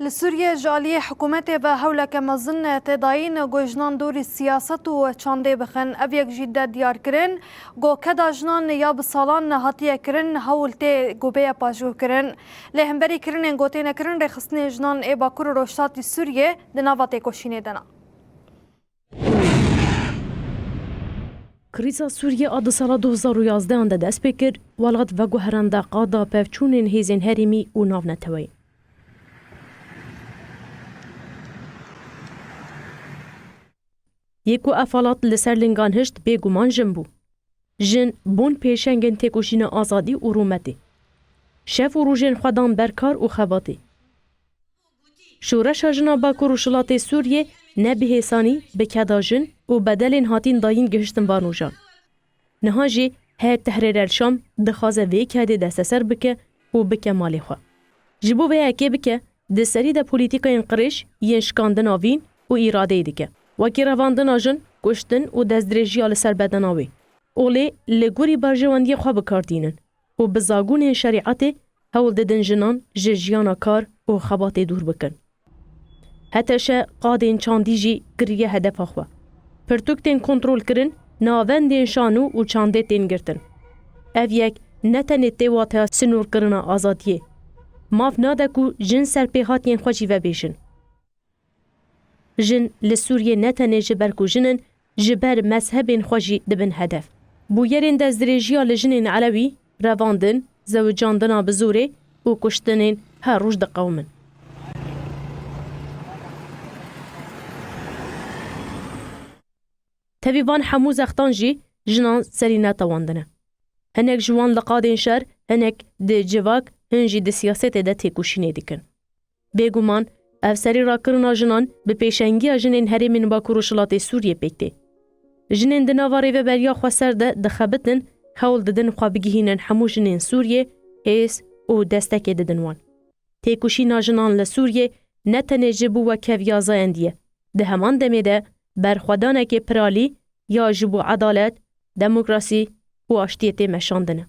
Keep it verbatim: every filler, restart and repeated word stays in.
Li Sûriyê ji aliyê hikûmetê ve hewleke mezin tê dayîn ku jinan dûrî siyaset û çandê bixin. Ev yek jî de diyar kirin ku keda jinan ya bi salan hatiye kirin, hewl tê ku bêye paşguhkirin. Lê hemberî kirinên ku têne kirin, rêxistinên jinan ê Bakur û Rojhilatî Sûriyê di nava têkoşînê de ne. Krîza Sûriyê a di sala du hezar û yazdehan de dest pê kir, welat veguheranda qada pevçûnên hêzên herêmî û navneteweyî. Yê ku ev welat li ser lingan hişt, bêguman jin bû. Jin bûn pêşengên têkoşîna azadî û rûmetê. Şev û rojên xwe dan ber kar û xebatê. Şoreşa jina Bakur û Rojhilatê Sûriyê ne bi hêsanî bi keda jin û bedelên hatîn dayîn gihiştin van rojan. Niha jî Heyet Tehrîr el Şam dixwaze vê kedê desteser bike û bike malê xwe. Ji bo vê yekê bike, di serî de polîtîkayên qirêj yên şikandina vîn û îradeyê dike. Wekî revandina jin, kuştin û destdirêjiya li ser bedena wê. Olê li gorî berjewendiyê xwe bi kar tînin û bi zagûnên şerîetê hewl didin jinan ji jiyana kar û xebatê dûr bikin. H T Ş qadên çandî jî kiriye hedefa xwe. Pirtûk tên kontrolkirin, navendên şano û çandê tên girtin. Ev yek ne tenê tê wateya sinûrkirina azadiyê. Maf nade ku jin serpêhatiyên xwe jî vebêjin. Jin li Sûriyê ne tenê ji ber ku jin in, ji ber mezhebên xwe jî dibin hedef. Bûyerên destdirêjiya li jinên Elewî, revandin, zewicandina bi zorê û kuştinên her roj diqewimin. Tevî van hemû zextan jî jinan serî netewandine. Hinek ji wan li qadên şer, hinek di civak, hin jî di siyasetê de têkoşînê dikin. Bêguman, ev serî rakirina jinan bi pêşengiya jinên herêmên Bakur û Rojhilatê Sûriyê pêk tê. Jinên di nava Rêveberiya Xweser de dixebitin, hewl didin xwe bigihînin hemû jinên Sûriyê, hêz û destekê didin wan. Têkoşîna jinan li Sûriyê ne tenê ji bo wekheviya zayendî ye, di heman demê de berxwedanekê piralî ya ji bo edalet, demokrasî û aştiyê tê meşandine.